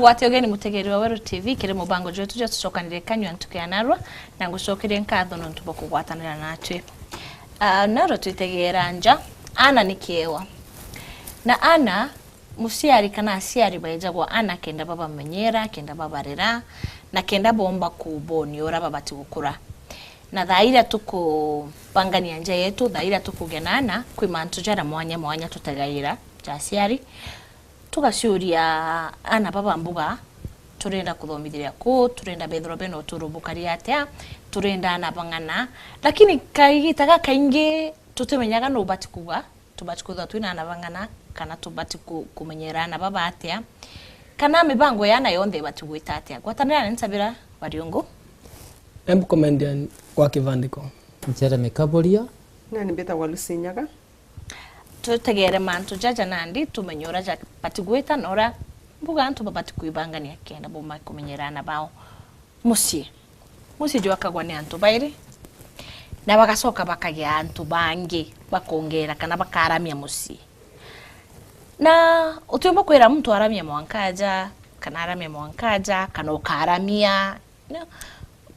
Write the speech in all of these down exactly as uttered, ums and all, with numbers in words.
Wati ugeni mutegeri wa Weru T V kiri mubango jwetu jwa tucokanire kanyua ntuku ya narua, na ngucokerie nkatho nontu bwa kugwatanira natwi. Ah, narua twitegeera nja, ana ni kiewa. Na ana, muciari kana aciari baejagwa ana kenda babamenyera, kenda babarera, na kenda bomba kubonia uria babati gukura. Na thaa iria tukubangania nja yetu, thaa iria tukugia na ana, kwi mantu jaria mwanya mwanya tutegaira ja aciari. Tugaciuria ana baba mbuga, turenda kuthomithiria ku, turenda bethirwa bena uturo bukari atia, turenda ana bang'ana. Lakini kagita gakaingi tutimenyaga nu ubati kuga, tubati kwithirwa twina ana bang'ana, kana tubati ku-, kumenyera ana baba atia, kana mibango ya ana yonthe ibati gwita atia. Gwatanira na nsabira Bariungu. Embu comedian kwa kivandiko. Jeremy Kaburia. Nani mbitagwa Lucy Nyaga. Tutegere mantu jaja nandi, tumenye uria jabati gwita na uria mbuga antu babati kwibangania kenda boma kumenyera ana bao mucii. Mucii jwakagwa ni antu bairi, na bagacoka bakagia antu bangi bakongera kana bakaramia mucii. Na utiumba kwira muntu aramia mwanka aja, kana aramia mwanka aja, kana ukaramia. No,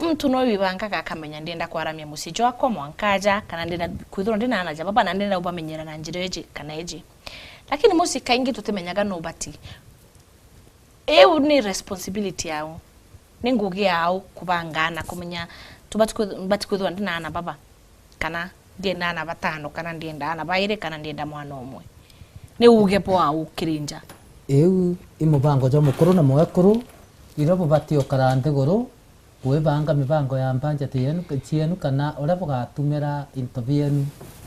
muntu no wibangaga akamenya, "Ndenda kwaramia mucii jwakwa mwanka aja, kana ndenda kwithirwa ndina ana ja baba, na ndenda ubamenyera na njira iji kana iji." Lakini mucii kaingi tutimenyaga nu ubati. Iu ni responsibility yao. Ni ngugi yao kubanga ana, kumenya tubati kwith-, mbati kwithirwa ndina ana baba, kana ndienda ana batano, kana ndienda ana bairi, kana ndienda mwana umwe. Ni uuge bwao kiri nja. Iu i mubango jwa mukuru na mwekuru, iria bubati ukara nthiguru, kwibanga mibango ya mbanjeti yenu, cienu, kana uria bugatumira into bienu,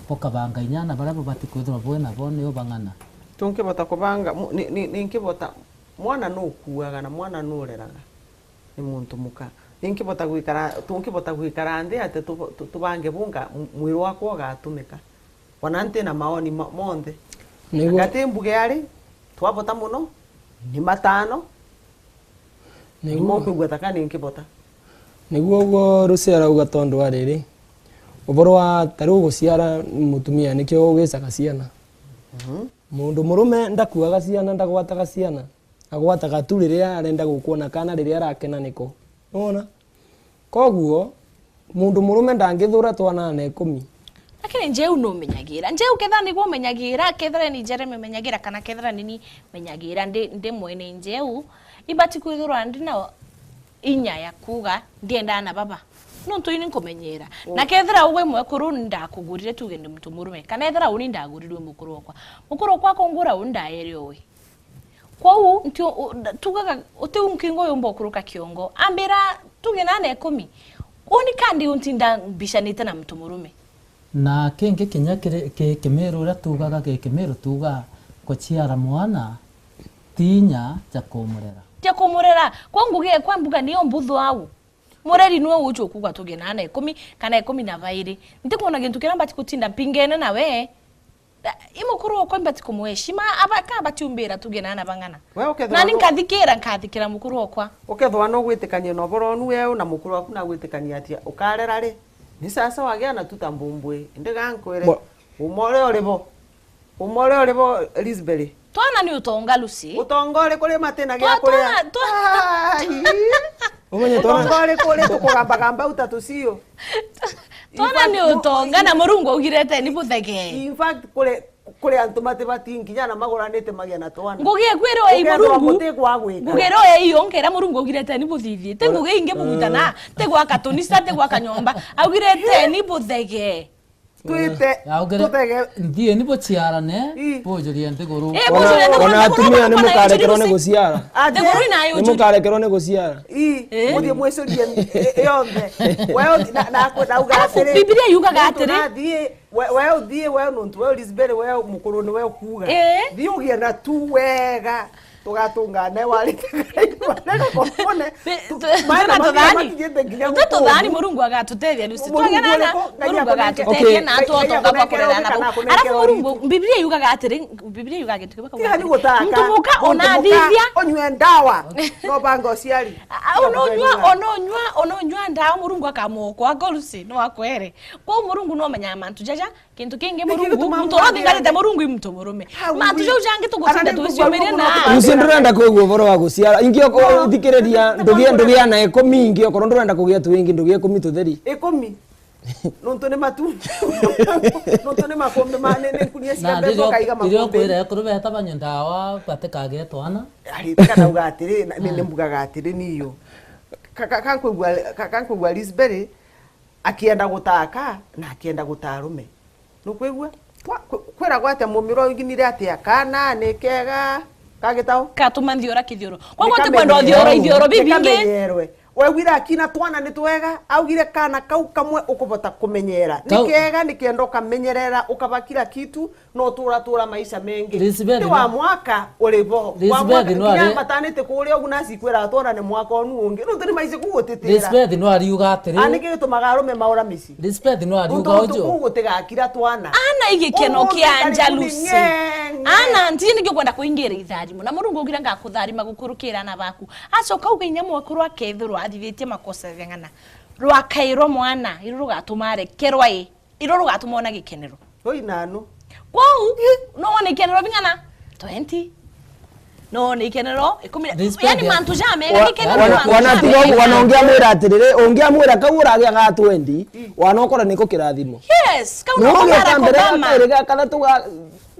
bukabanga inya ana baria bubati kwithirwa bwi nabo ni ubang'ana. Tunkibota kubanga, mu-, ni, ni, ninkibota, mwana nukuaga na mwana nureraga. Ni muntu muka. Ninkibota gwikara, tunkibota gwikara nthi ati tu-, tu-, tubange bunga m-, mwiri wakwa ugatumika. Wana nti na maoni mo-, monthe. Niguo. Anga ti mbuge ari, twabota muno, ni matano, nimo nkwigua ta ka ninkibota. Niguo uguo Rusi arauga tondu wa riri. Uboro wa ta riu guciara mutumia nikio ugicaga ciana. Mhm. Mundu murume ndakuaga ciana, ndagwataga ciana. Agwataga tu riria arenda gukwona kana riria arakena niko. Nwona? Koguo, mundu murume ndangithura twana na ikumi. Lakini njeu numenyagira. Njeu kethira niguo umenyagira, kethira ni Jeremy umenyagira, kana kethira nini menyagira, ndi, ndi mwene njeu, ibati kwithirwa ndina inya ya kuga, ndienda ana baba. Nontu ini nkumenyera. Mm. Na kethira ugwe mwekuru ndakugurire tuge ndi muntu murume, kana ethira uni ndagurirwe mukuru okwa. Mukuru okwa akungura uni ndaere owe. Kwou, ntio, u-, nda-, tugaga, uti u nkingo yumba ukuruka kiongo. Ambira, tuge nana ikumi. Uni kandi untinda mbicanite na muntu murume. Na kingi kinya kiri, ki Kimiru uria tugaga ki Kimiru tuga kuciara mwana ti inya ja kumurera. Ja kumurera. Kwa ngugi ekwa mbuga niyo mbuthu au. Mureri niwe uju ukuga tuge nana ikumi kana ikumi na bairi. Ntikwona gintu kiria mbati gutinda mpingene nawe. I mukuru okwa mbati kumuheshima, aba, ka batiumbira tuge nana bang'ana. We ukethirwa nani nu- nkathikira, nkathikira mukuru okwa. Ukethirwa nugwitikania na uboro unu weu na mukuru waku nagwitikania atia, ukarera ri? Ni sasa wagia na tuta mbumbui, indi gankwire, bo- uma uria uri bo. Uma uria uri bo, Lisberi. Twana ni utonga, Lucy. Utonga uriku ri matina gia kuria? Twa-, twana, twa- Ai. Umenye twana. Utonga uriku ri tukugambagamba uta tucio? Twana ni utonga, na Murungu augire teni buthege. In fact, kuri, kuri antu mati bati nginya na maguranite magia na twana. Ngugi ekwirwo i Murungu. Muti kwa gwika. Ngugi ro e iyo nkera Murungu augire teni buthithie. Ti ngugi ingi bugutana, ti gwaka tunisa, ti gwaka nyomba. Augire teni buthege. Twite, augire, tutege. Nthieni buciarane, ii, bujurie nthiguru. Ii, ona, bujurie nthiguru, ona nthiguru atumia ni mukarekerwo ni guciara. Ati? Nthiguru inayo. Ni mukarekerwo ni guciara. Ii, ii, muthie mwicurie yonthe. Wewe na, na, na uga atiri, Biblia yugaga atiri, we, we uthie, we nuntu we Lisberi, we mukuru ni we ukuga. Ii. Thie ugie na tu wega. Tugatungane warite Ngai, wanega komone. Ni, tu-, tu-, maana tuna tuthani. Matijite nginya tu tuthani, Murungu agatutethia, Lucy. Murungu twagana na, uriku, Ngai Murungu akunengere. Agatutethia. Okay. Na atu atonga bwa kurera nabo. Ngai akunengere uriku. Alafu Murungu, Biblia yugaga atiri, Biblia yugaga gintu kimwe. Tiga ni gutaka. Muntu muka, muntu muka, ona athithia. Unywe ndawa. No banga uciari. A, a, ona unywa, ona unywa, ona unywa ndawa, Murungu akamukwa, Lucy, no akwere. Kwa Murungu no menyaga mantu jaja, Kintu kingi, Murungu, muntu uria uthingatite Murungu i muntu murume. Mantu jau jangi tugutinda tuiciumiria na. Lucy, Ndurenda kwigua uboro wa guciara. Ingi oko-, no, thikiriria, ndugia, ndugia na ikumi ingi, okorwo ndurenda kugia tu ingi, ndugia ikumi tutheri. Ikumi? Nontu ni matu. Nontu ni makumbi ma, ni, ni nkunia cia na mbeca riria, ukaiga riria makumbi. Ukwira ekuru beta banywe ndawa, batikage twana. Ari, tika nauga atiri, na, ni, ni mbugaga atiri, niyo. Ka, ka, kankwigua, ka, kankwigua Lisberi, akienda gutaa ka, na akienda gutaa rume. Nukwigua? Kwa, kwi-, kwiragwa atia mumiro inginire atia? Kana ni kega, ka gitau? Katuma nthiura kithiuru. Kwa gwa tikwenda uthiura ithiuru bibingi. Nikamenyerwe. Wegwire akina twana ni twega, augire kana kau kamwe ukubota kumenyera. Ni kau- kega, nikenda ukamenyerera, ukaba kila kitu, no tura tura maisha mengi. Lisbeth ni wa no- mwaka uri bo. Wa Lisbeth mwaka, no kinya ari- matanite kuria ugu nasi kwira atwarane mwaka onu ungi. Nontu ni maisha kugutitira. Lisbeth no ariuga atiri. Ani kitumaga arume maura mici. Lisbeth no ariuga uju. Untu gutigakira twana. Ana igikeno kia anja Lucy. Ana nti nikio kwenda kuingira itharimo. Na Murungu augire ngakutharima gukurukira ana baku. Acoka auga inya mwekuru akethirwa athithitie makosa jang'ana. Rwakairwa mwana, iru rugatuma arekerwa i. Iru rugatuma ona gikenero. Oi nanu. Kwou, no wone ikenero bing'ana? Twenty. No wone ikenero ikumi na, yani mantu jamega, wana, ikenero wana, mantu wana jamega. Tiga uguo, wana ungi amwira atiriri, ungi amwira kau uragia ga twenty, wana ukora niko kirathimo. Yes, kau no niko gaka mbere, gaka iri, ga kathatu ga,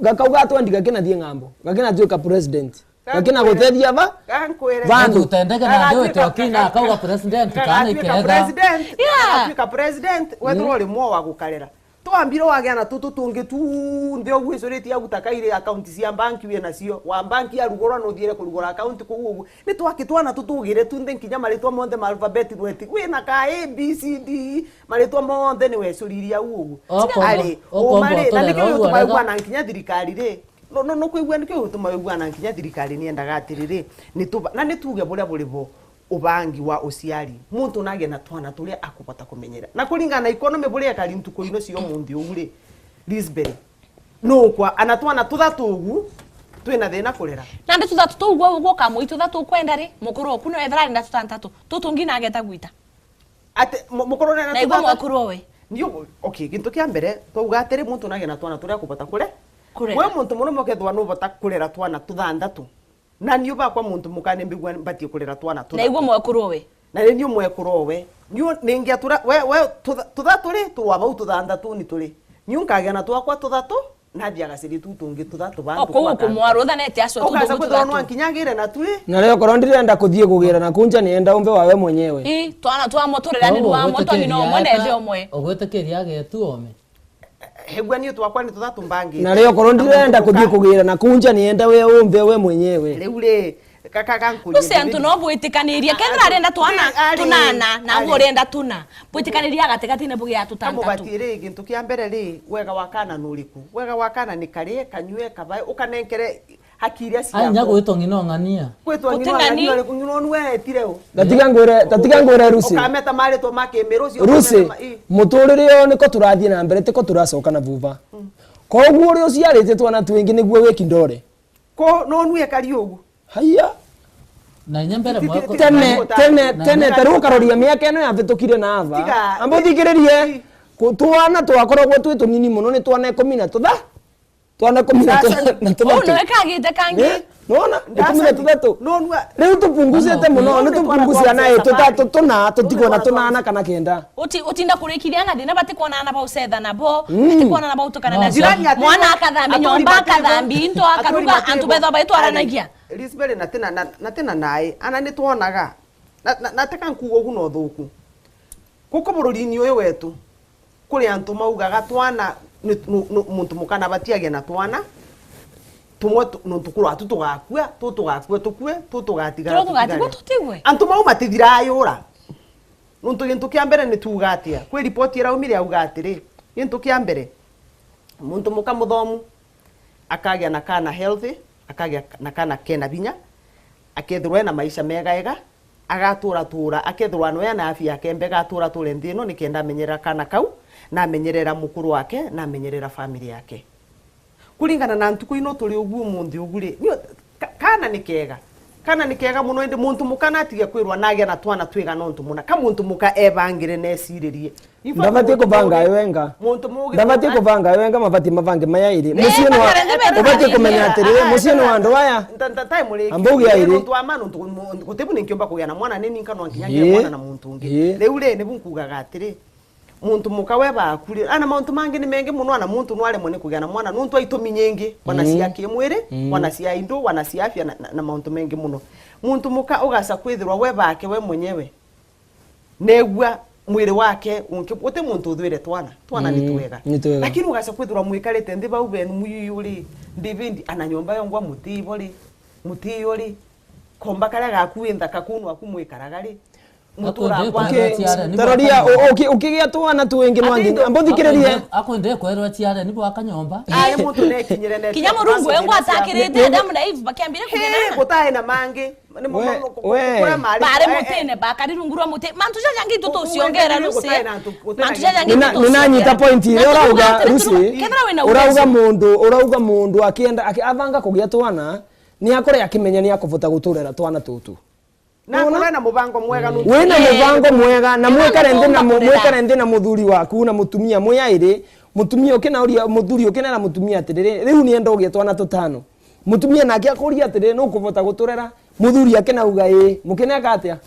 gakau ga twenty gakinathie ng'ambo, gakinatuika president. Gakina gutethia ba? Gankwire. Bandu. Utendeke na ndewe twakina akauga president, kana iketha. President. Yeah. Agatuika president, wethirwa uri mwo wa gukarera. Twambire wagea na tutu tungi tu nthi uguo icuritie agu ta kairi account cia bank wi nacio. Wa bank arugurwa no uthiire kurugura account kuu uguo. Ni twaki twana tutugire tu nthi nkinya maritwa monthe ma alphabet rweti. Wi na ka A, B, C, D, maritwa monthe ni wecuririe au uguo. Ari, ukomba uma ri, na nikio uturera uguo gituma wigua na nkinya thirikari ri. No, no, no kwigua nikio gituma wigua na nkinya thirikari ni endaga atiriri, ni tuba-, na ni tuge buria buri bo ubangi wa uciari. Muntu nage na twana turia akubota kumenyera. Na kuringana na economy buria ekari ntuku ino cia umunthi uu ri, Lisbeth, nukwa ana twana tuthatu ugu twina thina kurera. Nandi tuthatu tuu gwo, gwo kamui tuthatu ukwenda ri, mukuru oku no ethira arenda tutantatu. Tutungi nageta gwita. Ati, mu-, mukuru nena na igwe tuthata-, mwekuru owe. Nio, okay, gintu kia mbere, twauga atiri, muntu nage na twana turia akubota kure. Kurera. We muntu murume ukethwa nubota kurera twana tuthanthatu. Na niu bakwa muntu muka ni mbigua mbatie kurera twana tuthatu. Na igwe mwekuru owe. Na ni niu mwekuru owe. Niu ningia tura, we, we, tutha-, tuthatu ri, turwa bau tuthanthatu ni turi. Niu nkagia na twakwa tuthatu. Nathi agaciri tu tungi tuthatu bantu. O, kou ukumwarutha nete acio tu. Ugaca kwithirwa nwa nkinya agire na tu ri. Na rio korwo ndirenda kuthii kugira na kunja nienda umbe wawe mwenyewe. Ii, twana twa muturira ni rwa mutoni no mwe na ithe umwe. Ugwitikiria agetu ome. Hegua ni twakwa ni tuthatu mbangi. Na rio korwo ndirenda kuthii kugira na kunja nienda we umbe we mwenyewe. Riu ri, Gaka gankuria. Ucio antu no bwitikanirie. Kethira arenda twana tunana, na gwe urenda tuna. Bwitikanirie agatigati ni bugia tutanthatu. Kamubati ri, gintu kia mbere ri, wega wa kana nuriku? Wega wa kana ni karie, kanyue, kabae, ukanenkere haki iria ciako. Anya gwitwa ng'ina ong'ania. Gwitwa ng'ina ong'ania uriku? Ng'ina onu we etire u? Tatiga ngwire, tatiga ngwire Lucy. Ukameta maritwa ma kimiru ucio. Lucy, muturire uyu niko turathie na mbere, tiko turacoka na vuva. Koguo uria uciarite twana twingi niguo wiki ndore. Ko nonu ekari ugu. Haiya. Na inya mbere mwako. Tene, tene, tene, ta riu ukaroria miaka ino yambitukire na ava. Tiga. Amba uthikiririe. Ku-, twana twakoragwo twi tunini muno, ni twana ikumi na tutha-, twana ikumi na tutha-, na tuthatu. Uu niwe kagite kangi. Eh? Nona? Ikumi na tuthatu. Nonua. Riu tupunguzite muno, ni tupungucia na tuthatu tuna, tutigwe na tunana kana kenda. Uti-, utinda kurikithia na thina, batikwona ana baucetha nabo, batikwona ana bautukana na jirani. Mwana akathambia nyomba, akathambia into, akaruga, antu betha baitwaranagia. Lisbeth, na tena, na, na tena nae, ana nitwonaga. Na, na, na teka nkuuga ugu na uthuku. Guku bururi-ini uyu wetu, kuri antu maugaga twana ni, nu, nu, muntu mukana batiagia na twana, tumwe tu, nontu kurwa tu tugakua, tu tugakua tukue, tu tugatigara tutigare. Antu mau matithiraga yura. Nontu gintu kia mbere ni tuuga atia? Kwi ripoti iraumire yauga atiri, gintu kia mbere, muntu muka muthomu, akagia na kana healthy, akagia na kana kena binya, akethirwa ena maisha mega ega, agatura tura, akethirwa noe na afya yake mbega, atura ture nthi ino nikenda amenyerera kana kau, na amenyerera mukuru wake, na amenyerera family yake. Kuringana na ntuku ino turi ugu umunthi ugu ri, nio, ka-, kana ni kega. Kana ni kega muno, indi muntu muka natige kwirwa nagia na twana twigana untu muna. Ka muntu muka ebangire na eciririe. Ibati Ndabati muntu kubanga mugi-, ewenga. Muntu mugi Ndabati muka- kubanga ewenga, mabati mabange maya iri. Mucii ni wa, ubati kumenya atiri, mucii ni wa andu aya. Nta-, nta-, tai muriki. Ambugi airi. Muntu wa ma nuntu mu-, gutibu ninkiumba kugia na mwana, ni ninka no nkinya ngie mwana na muntu ungi. Ii. Riu ri, nibu nkugaga atiri, muntu muka we baku ri, ana mauntu mangi ni mengi muno, ana muntu no aremwe ni kugia na mwana, nuntu aitumi nyingi, wana cia kimwiri, wana cia indu, wana cia afya na, na, na mauntu mengi muno. Muntu muka ugaca kwithirwa we bake we mwenyewe. Negua mwiri wake unki-, guti muntu uthuire twana. Twana ni twega. Ni twega. Lakini ugaca kwithirwa mwikarite nthi bau benu muyuyu ri, David, ana nyomba yongwa muti ibo ri, muti iyo ri, komba karia gaku wi nthaka kuu nwaku mwikaraga ri, mutura Akwende kwa- kwera Okay, ciareni taroria, bwaka nyomba. U-, uki-, ukigia twana twingi nwangi. Ati ndo- Ambuthikiririe. Akwende, akwende kwerwa ciareni bwaka nyomba. Ari muntu nekinyire ne Kinya Murungu engwa atakirite Adam na Eve bakiambire kugena. Gutae na mangi. Ni mo-, We, mo-, mo-, we. Kuria mari. Bari mutine, bakari rungu rwa muti. Mantu jaja ngi tutuciongera, Lucy. Mantu jaja ngi Nina-, tutuciongera. Ninanyita point iria urauga, Lucy. Kethira wina Urauga uwezo. Mundu, urauga mundu akienda, aki-, abanga kugia twana, ni akore akimenya ni akuvota guturera twana tutu. Na Nona? Kuria na mubango mwega nuntu. Wina Eh. Mubango mwega, na Kethira mwikare nthi na mu-, mutumba kurera. Mwikare nthi na muthuri waku na mutumia mwi airi, mutumia ukinauria, muthuri ukinera mutumia atiriri, riu nienda ugie twana tutano. Mutumia nake akuria atiri, nukuvota guturera? Muthuri akinauga, ii. Mukene akatia?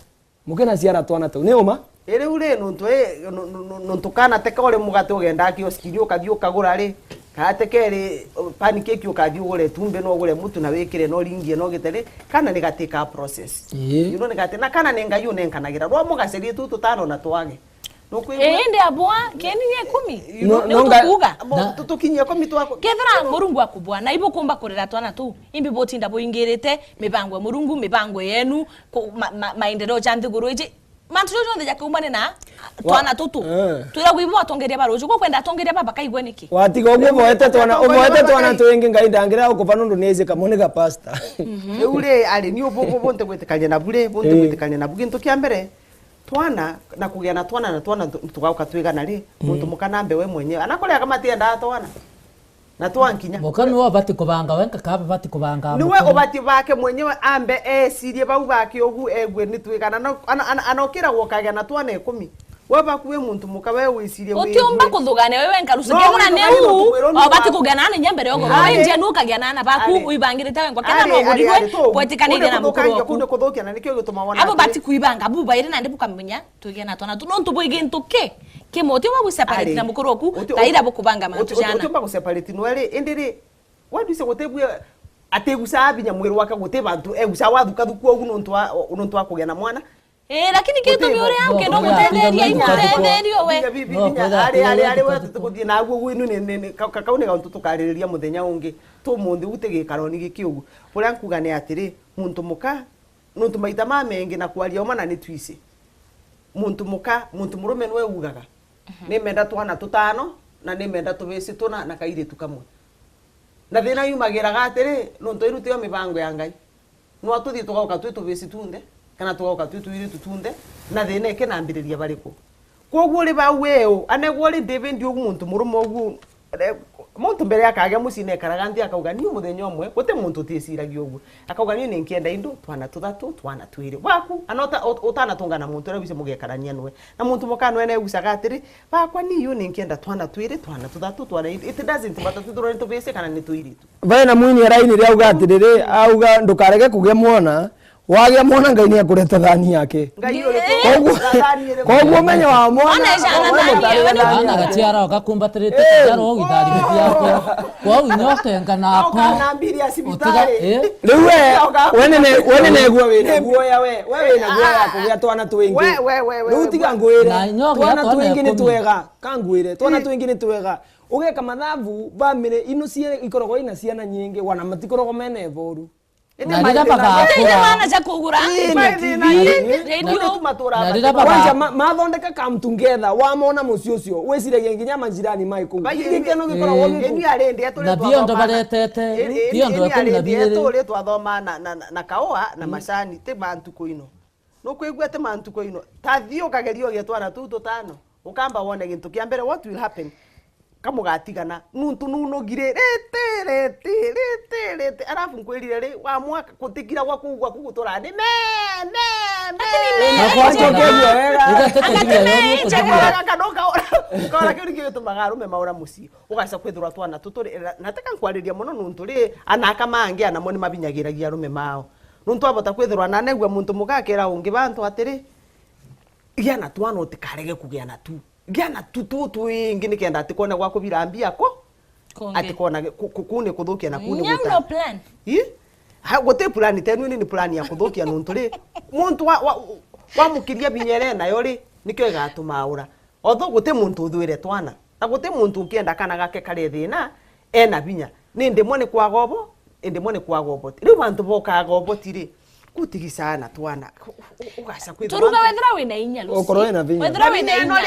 Mukene aciara twana tuu. Ni uma? Ii, riu ri, nuntu ii, nu-, nu-, nu-, nuntu kana teka uri mugate ugenda kioskini ukathi ukagura ri, kana teka iri, uh, pancake ukathi ugure itumbi, no ugure mutu na wikire, no uringie, no ugite ri, kana ni gati ka process. Ii. You know, ni gati, na kana ni Ngai unenkanagira. Rwa mugacerie tu tutano na twage. Nukwigua? Ii, indi abua, keni ni ikumi. No, Ni no nga- utukuga. Mo-, Na- tu-, tukinyie ikumi twaku. Kethira Murungu akubua, na ibukumba kurera twana tuu, imbi butinda buingirite mibango ya Murungu, mibango yenu, ku-, ma-, ma-, maendeleo ja nthiguru iji? Mantu jau jonthe jakiumane na Wa- twana tutu. Eh. Twiragwa ibu atongeria ba ruju, gukwenda atongeria ba bakaigwe niki? Watiga uguo boete twana, uboete twana twingi, Ngai ndangira gukuba nundu ni iji kamwe ni ga pastor. Riu ri, ari ni ubu, ubu, bunte gwitikania nabu ri, bunte Eh. gwitikania nabu. Gintu kia mbere, twana, na kugia na twana, na twana tu-, tugauka twigana ri, muntu muka nambe we mwenyewe. Ana kuria kamatiendaa twana. Na twankinya. Muka niwe ubati kubanga wenka, kaba bati kubanga Niwe muka. Ubati bake mwenyewe ambe ecirie bau bake ugu egue ni twigana. No, ana, ana, ana ukiragwa ukagia na twana ikumi. We baku wi muntu muka we wicirie wi Utiumba kuthugania we wenka, Lucy. No, kethira ni muntu uu, mukwirwo ni obati waku. Kugia na ana inya mbere ogoro. Ari. Wenjia nukagia na ana baku, Ari. Wibangirite wengwa. Kethira Ari, no ari, urigwe, ari, tu. Gwetikanire Kune na mukuru kuthukangia, waku. Kune kuthukia, na nikio gituma wana Abo atiri. Bati kuibanga, bubaire nandi bukamenya. Twigena twana tu, nontu bwi gintu ki, ki muti umba guseparate Ari. Na mukuru oku, Uti-, taira uti-, bukubanga mantu uti-, uti-, jana. Utiumba guseparate nwe ri, indi ri, wandwise gutibue atigusaa binya mwiri wake, guti bantu egusaa wathukathuku ugu nontu wa, nontu wa kugia na mwana. Eh, lakini kintu Guti bi uria bo-, ukenda bo-, gutetheria, bo-, imutetherie we. Binya, bibi, No, binya, kwetha ari, ari, ari, atiguthukathuku. We tukuthie na agu, ugu inu ni, ni, ni, ka-, ka-, kau ni gauntu tukaririria muthenya ungi. Tu munthi ugu ti gikaro ni giki ugu. Buria nkuga ni atiri, muntu muka, nontu maita mamengi na kwaria uma na ni twisi. Muntu muka, muntu murume niwe ugaga, mhm, "Nimenda twana tutano, na nimenda tubisi tuna, na kairitu kamwe." Na thina yumagiraga atiri, nontu iru tiyo mibango ya Ngai. No tuthii tugauka twi tubisi tunthe, kana tugauka twi tuiritu tunthe, na thina ikinambiriria bariku? Kwoguo ri bau weu, anegwa ri David ugu muntu murume ugu, re-, muntu mbere akagia mucii nekaraga nthi akauga, "Niu muthenya umwe," guti muntu uticiragia uguo. Akauga, "Niu ninkienda indu twana tuthatu, twana twiri." Bwaku, ana uta-, ut-, utanatunga na muntu uria wise mugekarania nwe. Na muntu muka nwe negucaga atiri, "Bakwa niu ninkienda twana twiri, twana tuthatu, twana indu." It doesn't matter twithirwa ni tubisi kana ni tuiritu. Vae na mwini araini riauga atiriri, auga, "Ndukarege kugia mwana, wagia mwana Ngai ni akureta thani yake." Ngai uriku? Koguo, thani iriku? Koguo umenye wa mwana, Ona ijana thani, we ni mutari we ni thani. Mwana gaciara ugakumbatirite Eh. gaciara ugithari giaku. Kwou inya ukenga nako. Ukanambiria cibitari. Utiga, eh. Riu we, we nene, we nene guo wina guoya we, we wina guoya kugia twana twingi. We, we, we, we, Riu tiga we. Ngwire, Na inya ugia twana twana twingi ni ikumi. Twega, kangwire, twana Eh. twingi ni twega. Ugeka mathabu, bamiri ino cie ikoragwo ina ciana nyingi, wana matikoragwo mena iboru. Indi Na riria maithe na bagakura. Indi wana cia kugura. Ii, na T V. Ii, radio. Indi tu matura Na riria bati- baba- Kwanja ma-, mathondeka come together, wamona mucii ucio, wiciragia nginya majirani mai kuu. Bai- Gikeno gikoragwo Eh. giku. Indi arindi aturi Na thiondo twathoma na- baretete, Indi- thiondo indi ikumi na arindi biiri. Aturi twathoma na, na, na, na kaua na macani, ti ma ntuku ino. Nukwigua ti ma ntuku ino. Ta thii ukageria ugie twana tuu tutano. Ukamba wone gintu kia mbere, what will happen? Kamugatigana, nuntu nunogi ri, riti, riti, riti, riti. Arafu nkwirire ri, wa mwaka, gutikira gwaku, gwaku gutura ni me, me, me. Na kwa njokeria wega. Ugateteria wega. Ukaona kiu nikio gitumaga arume maura mucii. Ugaca kwithirwa twana tutu ri, na teka nkwariria mono nuntu ri, anaka mangi anamo ni mabinyagiragia arume mao. Nuntu abota kwithirwa na anegua muntu muka akira ungi bantu atiri, gia na twana utikarege kugia na tu. Gia na tu tu twingi nikenda atikone gwa kubira mbia ko. Kungi. Atikona ku-, ku-, kuu ni kuthukia na kuu ni guta. Nyau no plan. Ii? Ha, guti plan tenu, ni, ni plan ya kuthukia nuntu ri, muntu wa, wa, wamukiria binya iria enayo ri, nikio igatuma aura. Although guti muntu uthuire twana, na guti muntu ukienda kana gake kari thina, ena binya. Ni ndimwe ni kwaga ubo, indi mwe ni kwaga uboti. Riu bantu bokaga uboti ri, gutigisaa na twana. U-, u-, ugaca kwithirwa turuga bantu wethira wina inya, Lucy. Ukorwo wina vinya. Wethira wina inya,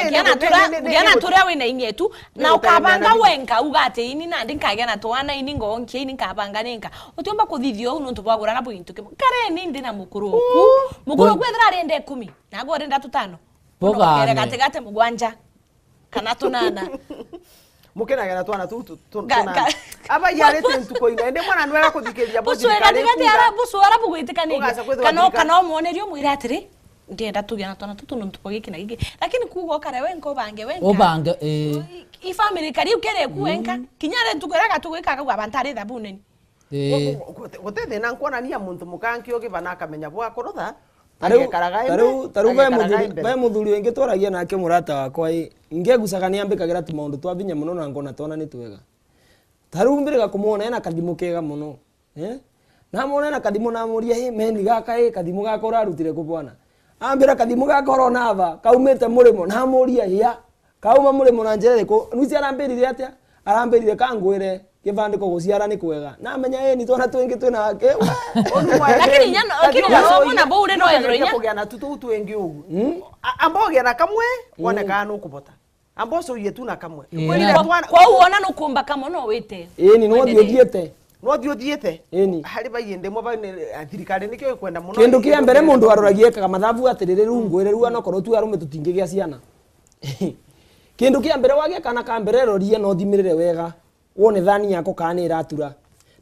gia na turia wina inya tu, na ukabanga wenka, uga ati, "Ini nandi nkagia na twana, ini ngonkia, ini nkabanga ninka." Utiumba kuthithia uu nuntu bwa gurara bwintu kimwe. Kareni ndi na mukuru oku. Mukuru oku ethira arienda ikumi, naagwe urenda tutano. Boga. Uno ukere gatigati mugwanja. Kana tunana. Mukenagera twana tu, tu, tu, ga-, tunana. Ga-, aba yarete ntuko ina. Ende mwana nwega kuthikiria bo busu thirikari gatigati ikuga. Ara busu ara bugwitikanirie. Ugaca kwithirwa kana, thirikari kana umwonerie umwire atiri, "Ndienda tugia na twana tutu nuntu kwa giki na giki." Lakini kuuga ukare wenka ubange wenka. Ubange, ii. I, i family kari ukere ku wenka. Mm. Kinya ari ntuko ira gatugwika akauga, "Abantu ari thabuneni." Ii. Gu-, gu-, guti, guti thina nkwonania muntu muka nkiugi bana akamenya bwa kurutha, ta riu, agekaraga ta riu, ende, ta riu ve agekaraga muthuri, ende. Ve muthuri wingi twaragia nake murata wakwa i, ngegucaga ni ambikagira tu maundu twa vinya mono na ngona twana ni twega. Ta riu mbiriga kumwona ena kathimu kega mono. Eh? Namwona ena kathimu namuria, "Hi, meni gaka i, kathimu gaka urarutire ku bwana?" Ambira, "Kathimu gaka urona ava, kaumite murimo." Namuria, "Hia?" Kauma murimo na njira iriku? Nusi arambirire atia? Arambirire, "Kangwire, kibandiko guciara ni kwega." Namenya, ii, ni twana twingi twina ke-, we. Lakini inya no, lakini inya no, bona bo uri no ethirwa inya kugia na tu tuu twingi ugu. Mm. A-, amba ugia na kamwe, mm, wone kana nukubota. Amba ucurie tu na kamwe. Ii. Kwirire kwa, twana kwa u wona nukumba kamwe no wite. Ii, ni no uthii uthiite. No uthii uthiite. Ii, ni. Hari bai indi mwe ba ni, a, thirikari nikio ikwenda mono. Kindu kia mbere mundu aroragia ekaga mathabu atiriri, riu ngwire riu anokorwo tu arume tutingigia ciana. Kindu kia mbere wagia kana ka mbere rorie na uthimirire wega. Wone thani yako kana ni iratura.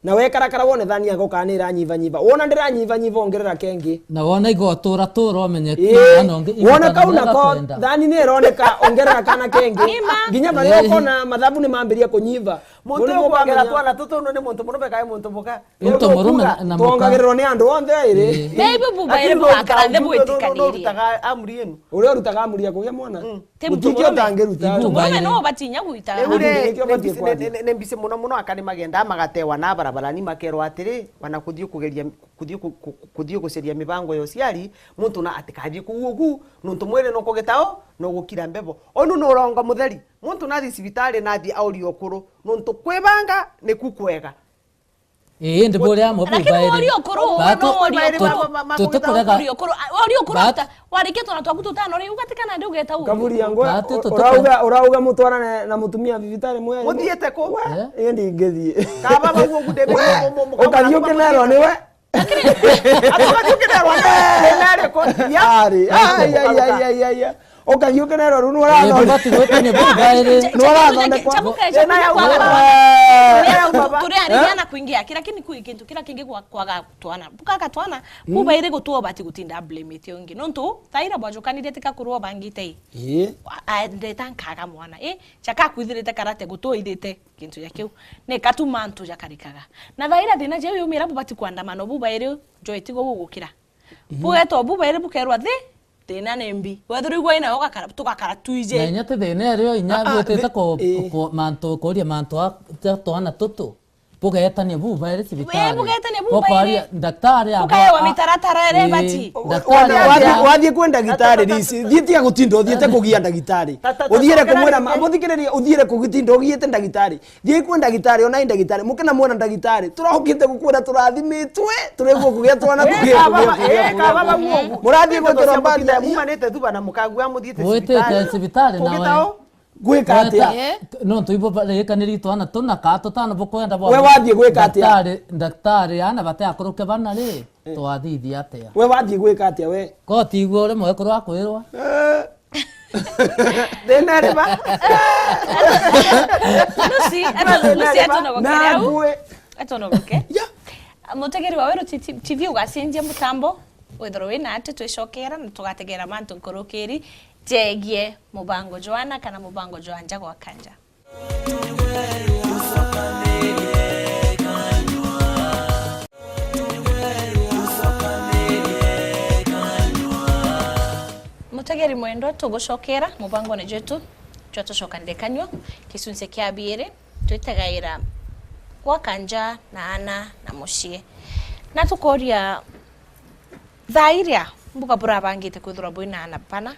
Na wekarakara wone thani yako kana ni iranyivanyiva. Wona ndiranyivanyiva ongerera kengi. Na wona igotura tura umenye. Ii. Kana ungi-, wona igutana kau nako kwenda. Thani ni ironeka ongerera kana kengi. Ima. Nginya baria, ii, ukona mathabu ni mambiria kunyiva. Muntu uyu kwongera twana tutu ni muntu murume kai muntu muka? Muntu murume na muka. Twongagirirwo ni andu onthe iri. Ii. Baby buba iri bwakara nthi bwitikanirie. Urutaga amri inu. Uria urutaga amri ya kugia mwana. Mm. Ti murume. Gutingi utangiruta. Murume no batinya gwita. Riu ri, ni mbisi, ni, ni, ni mbisi muno muno akari magenda magatewa na barabara ni makerwa atiri, wana kuthii kugeria, kuthii ku-, ku-, kuthii guceria mibango ya uciari, muntu na atikathii kuu ugu, nuntu mwiri nukugitao, nugukira mbebo. Onu ni urongo mutheri. Muntu nathi cibitari nathi auria ukuru, nuntu kwibanga niku kwega. Ii, indi buria amwe bubairi. Lakini wori ukuru, no wori ukuru. Tutikurega. Wori ukuru, wori ukuru after, warikia twana twaku tutano ri, ugatika nandi ugeta uu. Kaburia ngwe, urauga, urauga mutwarane na mutumia thibitari mweri? Muthiite ku? We, eh? Ii ndingithii. Kaba bau ugu ndebe. Ukathi ukinerwa niwe? Lakini, ati ukathi ukinerwa niwe? Nari ko? Ya. Ari. Ai, ai, ai, ai, ai. Ukathi ukinerwa riu nurathondekwa. Ii, bubati gwikania bubairi. Nurathondekwa. Turi ariria na kuingia aki, lakini kwi kintu kiria kingi kwa-, kwaga twana. Bukaga twana, mm, bubairi gutua ubati gutinda blamete ungi. Nontu, thaira bwajukanirie tika kurwa ubangite i. Ii. A-, aendete nkaga mwana. Ii, chaka akwithirite karate gutua ithite kintu ja kiu. Ni katu mantu jakarikaga. Na thaira thina jau yumira bubati kuandamana bubairi njoe tigo gugukira. Mhm. Bugetwa bubairi bukerwa thi, thina ni mbi. Wethirwa igwa inayo ugakara, tugakara twije. Na inya ti thina irio inya. Ah, ah, bwitite thi-, ku-, ii. Ku-, mantu, kuria mantu a, ja twana tutu. Bugetania bubairi cibitari. Ii, bugetania bubairi. Bukoria ndagitari abo. Bukaewa mitaratara iria ibati. Ii, ndagitari abo. Wathie, wathie kwi ndagitari, Risi, thii tiga gutinda uthiite kugia ndagitari. Uthiire kumwira ma-, muthikiririe, uthiire kugitinda ugiite ndagitari. Thii kwi ndagitari, ona i ndagitari, muke na mwona ndagitari. Turaukite gukwira turathimitwe, turigwo kugia twana, kugia, kugia, kugia, kugia. Murathiĩ gwikirwo mbandi ya mumanite thuba na mukagua muthiite cibitari. Witite cibitari nawe. Kugitao? Gwika atia? Weta, eh? No tuibo barikaniri twana tuna ka tutano bukwenda bo. We wathiĩ gwika atia? Ndagitari, ndagitari ana bate akuruke bana ri, eh, twathithia atia? We wathiĩ gwika atia we? Ko ti igwe uri mwekuru akwirwa. Eh. Thina ri ba? Lucy, eto- Lucy, etonogoke riu. Nabwe. Etonogoke. Ya. Mutegeri wa Weru T V ugacenjia mutambo, withirwe wina ati twicokera na tugategera mantu nkurukiri jegie mubango jwa ana kana mubango jwa nja gwa kanja. Mutegeri mwendwa, tugucokera mubangone jwetu jwa tucokanire kanyua, gicunci kia biiri, twitegaira gwa kanja na ana na mucii. Na tukoria, thaa iria mbuga burabangite kwithirwa bwina ana bana,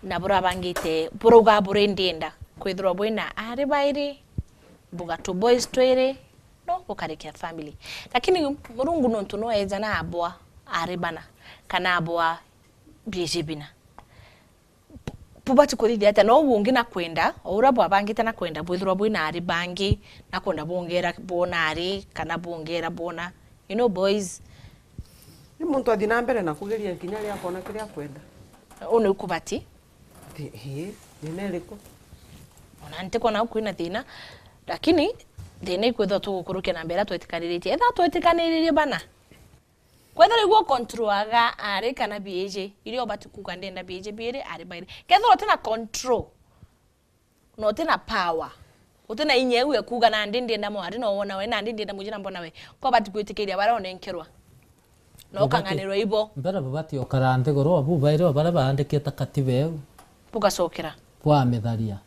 na burabangite, burauga buri ndienda kwithirwa bwina aari bairi, mbuga tu boys twiri, no gukarikia family. Lakini Murungu nontu no eja na abwa aari bana, kana abwa biiji bina. Bu-, bubati kuthithia atia? No bungi na kwenda, o uria bwabangite na kwenda, bwithirwa bwina aari bangi, na kwenda bwongera bwona aari, kana bwongera bwona, you know, boys. Ni muntu athi na mbere na kugeria kinya ria akona kiria akwenda. Uu niu kubati. Thi-, hi, thina iriku? Ona ntikwona kwina thina, lakini thina ikwithwa tugukurukia na mbere twetikaniritie. Ethirwa twetikaniririe bana, kwethirwa igua controlaga aari kana biiji, iria ubati kuuga ndenda biiji biiri, aari bairi. Kethirwa utina control, na utina power, utina inya iu ya kuuga nandi ndienda mwari no wona we, nandi ndienda mwijira mbona we, ko bati gwitikiria baria unenkerwa. Na ukang'anirwa ibo. Mbere bubati ukara nthiguru, o bu bairi o baria baandikite katiba iu. Bugacokera. Bwamitharia.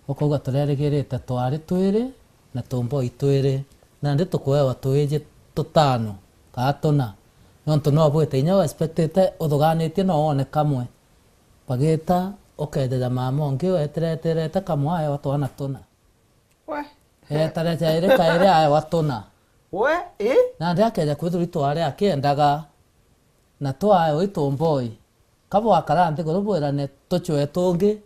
Ukauga, turerigirite twari twiri na tumboi twiri, nandi tukuewa tuiji tutano kaa tuna. Nontu no bwite inya u expectite uthuganitie no wone kamwe. Bagita ukeeja ja mama ungi wetereterete kamwe aewa twana tuna. We. Eetare jairi kairi aewa tuna. We, ii? Nandi akeeja kwithirwa itwari akiendaga, na twaewa itumboi. Ka bwakara nthiguru bwirane tucwe tungi.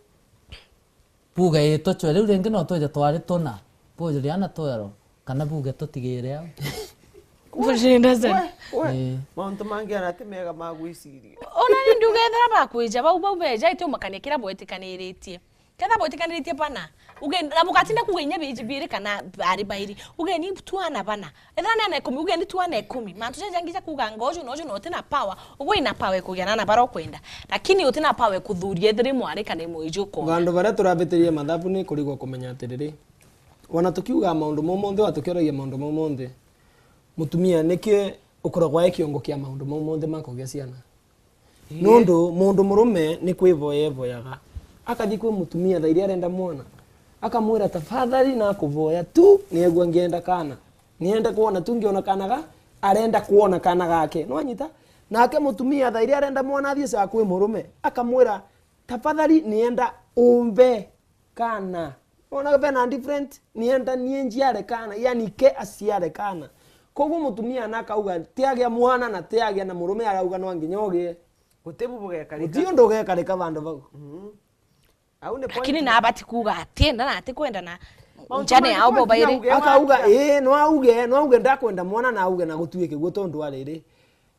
Buge ii tucwe riu ringi no twije twari tuna. Bujuria na twero, kana buge tutigire au. Bushinda sana. We, we. Ii. Mauntu mangi ana ti mega ma gwiciria. Ona ni ndiuga ethira bakwija bau, bau beja iti umakania kiria bwetikaniritie. Ketha bwitikaniritie bana, uge, na bugatinda kuuga inya biiji biiri kana aari bairi. Ugeni tu ana bana. Ethira ni ana ikumi, ugeni tu ana ikumi. Mantu jaja jangi ja kuuga anga uju na uju na utina power. Ugwe wina power ya kugia na ana baria ukwenda. Lakini utina power ya kuthuria ethira i mwari kana i mwiji ukwona. Vandu varia turabitirie mathabu ni kurigwa kumenya atiriri. Wana tukiuga maundu mau monthe, wa tukioragia maundu mau monthe, mutumia niki ukoragwa e kiongo kia maundu mau monthe ma kugia ciana? Nundu mundu murume ni kwivoya evoyaga. Akathi kwi mutumia thaa iria arenda mwana. Akamwira, tafadhali nakuvoya tu, niegua ngienda kana. Nienda kwona tu, ngiona kana ga, arenda kwona kana gake. Nwanyita? Nake mutumia thaa iria arenda mwana athie ca kwi murume. Akamwira, tafadhali nienda umbe kana. Wona bena different? Nienda nie njiare kana, yani ke aciare kana. Koguo mutumia ana akauga, tiagia mwana na tiagia na murume arauga no nginya ugie. Guti bu bugekarika. Guti undu ugekarika vandu vau. Mhm. Au ni point. Lakini na abati kuuga atienda na atikwenda na mauntu njane mangi yao bo bairi. Akauga, ii, no auge, no auge ndakwenda mwana na auge na gutuike guo tondu ariri.